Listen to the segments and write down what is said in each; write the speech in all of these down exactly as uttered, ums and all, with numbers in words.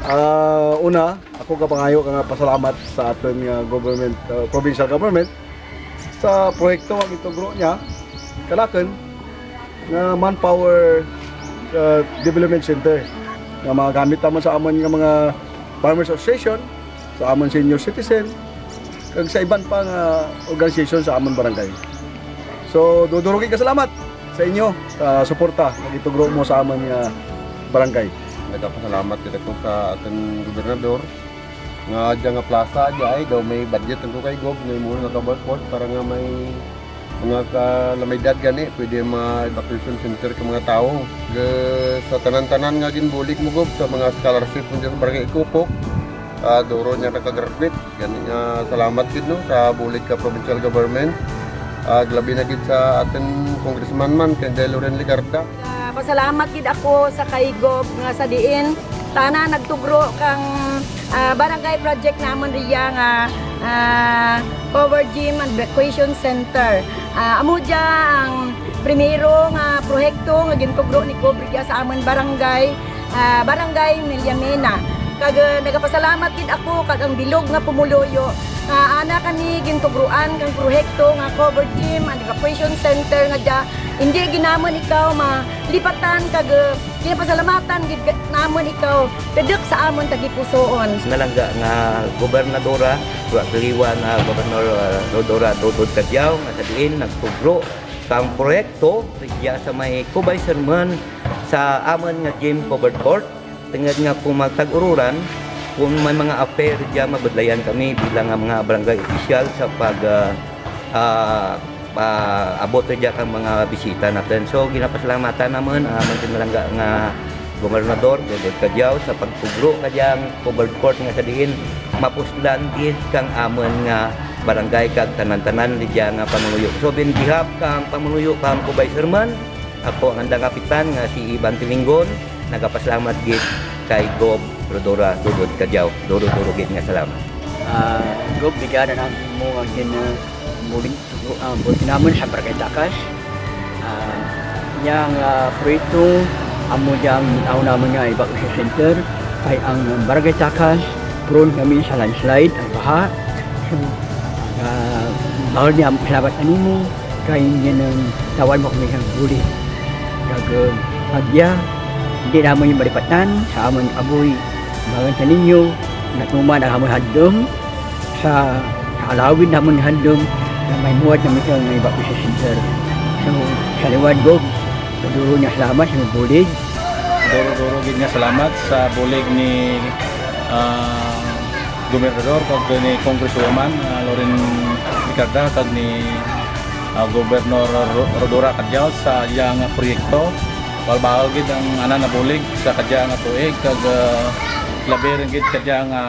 Ah, una, ako gapangayo kang pasalamat sa atun nga government, ah, provincial government sa proyekto nga gintugro niya kanakun nga Manpower, ah, Development Center nga magamit namun sa amun nga mga farmers association, sa amun senior citizen, kag sa iban pa nga organisasyon sa amun barangay. So, duro-duro gid nga salamat sa inyo sa suporta nga gintugro mo sa amun nga barangay. Nagapasalamat gid ako sa atun gobernador nga dya nga plaza dya ay daw may budget lang ko kay Gob nga imo nga covered court para nga may mga kalamidad gani, pwede ma-evacuation center kang mga tawo. Ga-, sa tanan-tanan nga ginbulig mo, Gob, sa mga scholarship mo dyan sa Barangay Ikupok, ah, duro dya naka-graduate. Gani, ah, salamat gid, no, sa bulig kang provincial government. Ah, labi na gid sa atun congressman man, kay Inday Loren Legarda. Ah, pasalamat gid ako sa kay Gob nga sa diin tana nagtugro kang, ah, barangay project namun riya nga, ah, covered gym and recreation center. Ah, amo dya ang primero nga proyekto nga gintugro ni Gob riya sa amun barangay, ah, Barangay Millamena. Kag, ah, nagapasalamat gid ako kag ang bilog nga pumuluyo nga ana kami gintugruan kang proyekto nga covered gym and recreation center nga dya indi gid namun ikaw malipatan kag, ah, ginapasalamatan gid ka-, namun ikaw tudok sa amun tagipusuon. Nalangga nga gobernadora, wa kaliwan nga Gobernador, ah, Rhodora Dodod Cadiao, nga sa diin nagtugro kang proyekto dya sa may Cubay Sermon sa amun nga gym covered court. Tungud nga kon magtag-ururan, kon may mga affair dya, mabudlayan kami bilang nga mga barangay official sa pag, ah, ah, ah, abot dya kang mga bisita natun. So, ginapasalamatan namun, ah, amun nalangga nga gobernador, Dodod Cadiao, sa pagtugro kadyang covered court nga sa diin mapuslan gid kang amun nga barangay kag tanan-tanan dya nga pumuluyo. So, in behalf kang pumuluyo kang Cubay Sermon, ako ang andang kapitan nga si Ivan Tilinggon, nagapasalamat gid kay Gob Rhodora Dodod Cadiao. Duro-duro gid nga salamat. Ah, Gob, obrigada na mo nga gin, ah, bulig, ah, bulig namun sa Barangay Takas. Ah, dyang, ah, proyekto, amo dyang tawag namun nga evacuation center, kay ang Barangay Takas, prone kami sa landslide, ang baha. So, ah, bahul nga salamat kanimo, kay indi nga tawag mo kami kang bulig. Kag, ah, pagdya, indi namun malipatan, sa amun kabuhi, bagan sa ninyo, natuman ang amun handum, sa, sa alawid namun handum, nga may muwad kami kang evacuation center. So, sa liwat, Gob, duro-duro nga salamat sa bulig. Duro-duro gid nga salamat sa bulig ni, ah, Gobernador kag ni Congresswoman, ah, Loren Legarda kag ni, ah, Gobernador Ro-, Rhodora Cadiao sa dyang proyekto. Bahul-bahul gid ang ana nabulig sa kadya nga tuig kag, ah, labi run gid kadya nga,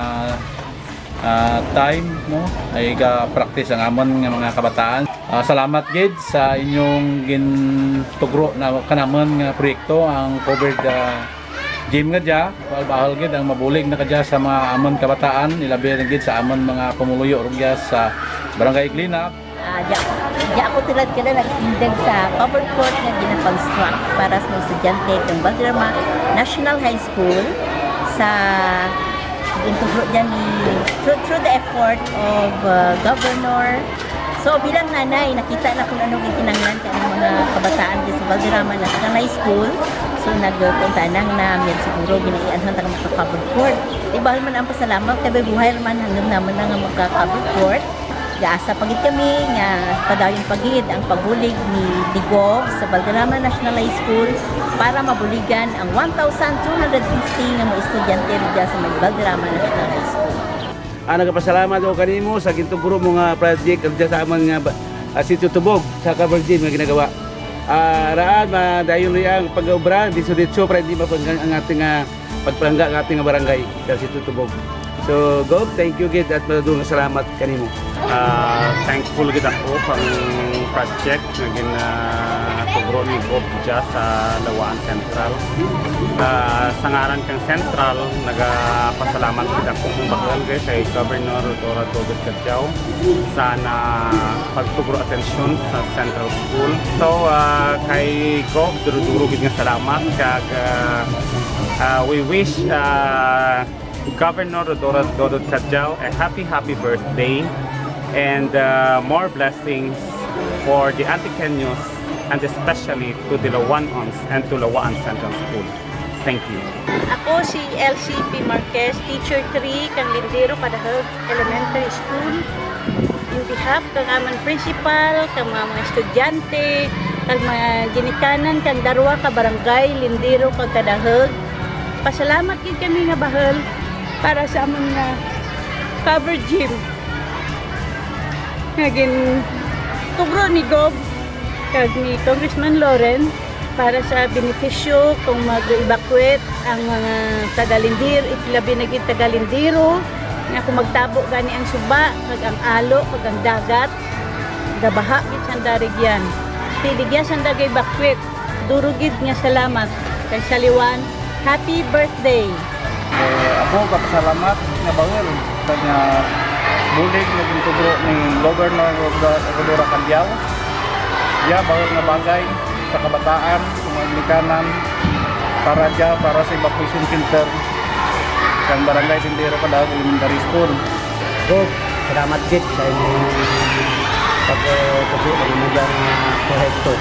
ah, time, no? Ay ga-practice ang amun nga mga kabataan. Ah, salamat gid sa inyong gintugro na kanamun nga proyekto, ang covered, ah, gym nga dya. Bahul-bahul gid ang mabulig na kadya sa mga amun kabataan, ilabi run gid sa amun mga pumuluyo rugya sa Barangay Iglinap. Ah, dya, dya ako tulad kada nagtindug sa covered court nga gina-construct para sa mga estudyante kang Valderrama National High School sa gintugro dyan ni, through, through the effort of, uh, Governor. So, bilang nanay, nakita na kung ano ang kinahanglan kang mga kabataan dyan sa Valderrama National High School. So, nagkuan tana nga may-ada siguro ginaianhan ta nga maka-covered court. Di bahul man ang pasalamat, kay buhay man handum namun na nga maka-covered court. Gaasa pa gid kami nga padayon pa gid ang pagbulig ni, ni Gov sa Valderrama National High School para mabuligan ang one thousand two hundred fifty nga mga estudyante rugya sa may Valderrama National High School. Ah, nagapasalamat ako kanimo sa gintugro mo nga project rugya sa amun nga ba-, ah, Sitio Tubog sa covered gym nga ginagawa. Ah, raad, madayon rugya ang pag-obra, diretso-diretso para indi mapangga ang atun nga pagpalangga kang atun nga barangay, sa Sitio Tubog. So, Gov, thank you gid at maduro nga salamat kanimo. Ah, thankful gid ako kang project nga gin, ah, tugro ni Gov dya sa Laua-an Central. Ah, sa ngaran kang Central, nagapasalamat gid ako kang bahul gid kay Governor Rhodora Dodod Cadiao sa ana pagtugro atensyon sa Central School. So, ah, kay Gov, duro-duro gid nga salamat kag, ah, ah, we wish, ah, Governor Rhodora Dodod Cadiao, a happy, happy birthday and, uh, more blessings for the Antiqueños and especially to the Lawaans and to Lawaan Central School. Thank you. Ako si Elsie P. Marquez, Teacher three kang Lindero Cadajug Elementary School. In behalf kang amun principal, kang mga, mga estudyante, kang mga ginikanan kang darwa ka barangay, Lindero kag Cadajug, pasalamat gid kami nga bahul para sa amun nga covered gym nga gintugro ni Gov kag ni Congressman Loren para sa benepisyo kung mag-evacuate ang mga taga Lindero, ilabi na gid taga Lindero, nga kung magtabo gani ang suba, kag ang alo, kag ang dagat, gabaha gid sanda rugyan. Ti di gid sanda ga-evacuate. Duro gid nga salamat kay Saliwan. Happy birthday! Eh, ako, kapasalamat nga bahul kang, ah, bulig nga gintugro ni Governor Rhodora, Rhodora Cadiao. Dya bahul nga bagay sa kabataan, sa mga ginikanan, para dya, para sa evacuation center kang Barangay Lindero Cadajug Elementary School. Gov, salamat gid sa imong pagtugro kang amo dyang, ah, proyekto.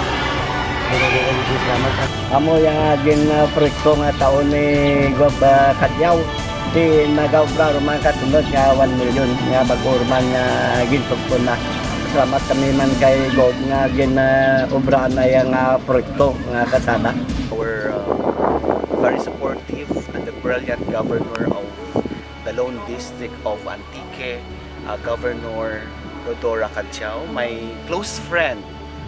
Duro-duro nga salamat. Amo dyang, ah, gin, ah, proyekto nga tao ni Gov, ah, Cadiao. Ti nagaobra ruman kasunod nga one million nga bag-o ruman nga gintugpon na. Salamat kami man kay Gov nga gin, ah, obra na dyang, ah, proyekto nga kalsada. Our, uh, very supportive and the brilliant governor of the lone district of Antique, uh, Governor Rhodora Cadiao, my close friend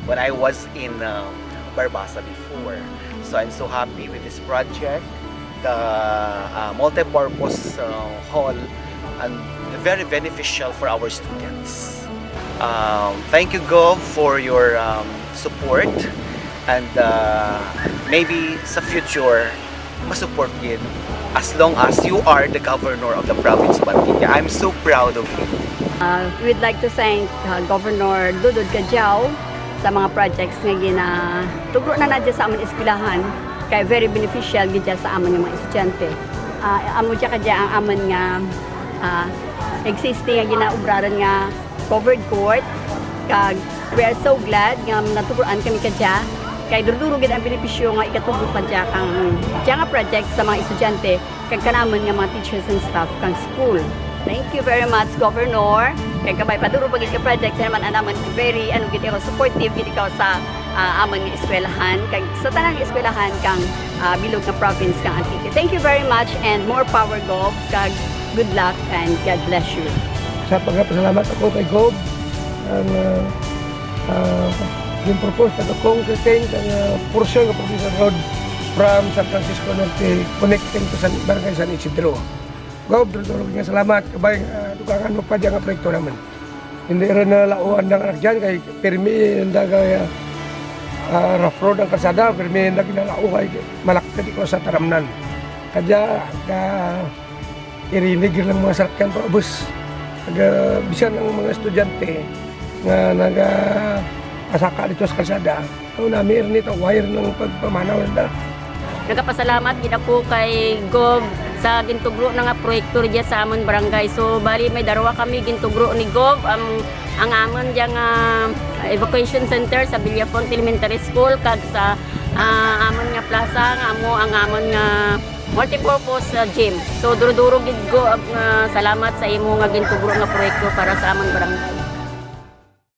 when I was in, uh, Barbaza before. So I'm so happy with this project, the, uh, multipurpose, uh, hall, and very beneficial for our students. Um, thank you, Gov, for your, um, support, and, uh, maybe sa future, ma-support gid as long as you are the governor of the province of Antique. I'm so proud of you. Uh, we'd like to thank, uh, Governor Dodod Cadiao sa mga projects nga ginatugro na na dya sa amun eskwelahan, kay very beneficial gid dya sa amun nga mga estudyante. Ah, amo dya kadya ang amun nga, ah, existing nga ginaobraran nga covered court, kag we are so glad nga natugruan kami kadya, kay duro-duro gid ang benepisyo nga ikatugro pa dya kang dya nga project sa mga estudyante, kag kanamun nga mga teachers and staff kang school. Thank you very much, Governor. Kag kabay pa duro pa gid ka project, kay naman anamun very, ano gid ikaw, supportive gid ikaw sa, ah, amun nga eskwelahan, kag sa tanan nga eskwelahan kang, ah, bilog nga province kang Antique. Thank you very much and more power, Gov, kag good luck and God bless you. Sa pagpasalamat ako kay Gov, ang, ah, ah, gin-propose na concreting ang, ah, portion nga provincial road from San Francisco Norte connecting to San, Barangay San Isidro. Gov, duro-duro nga salamat, kabay, ah, dugangan mo pa dya nga proyekto namun. Indi run nalao ang anak dyan, kay pirmi anda kay, ah, rough road ang kalsada, pirmi anda ginalao kay malakted ikaw sa taramnan. Kadya, ka, irinig lang mga sarakyan paubos. Kag, ah, bisan ang mga estudyante nga naga-, asaka dito sa kalsada, o, nami run ito, wire ng pagpamanaw nanda. Nagapasalamat gid ako kay Gov sa gintugro na nga proyekto dya sa amun barangay. So, bali may darwa kami gintugro ni Gov, ang, ang amun dya nga evacuation center sa Villafonte Elementary School, kag sa, ah, amun nga plaza, nga amo ang amun nga multipurpose, ah, gym. So, duro-duro gid, Gov, nga salamat sa imo nga gintugro nga proyekto para sa amun barangay.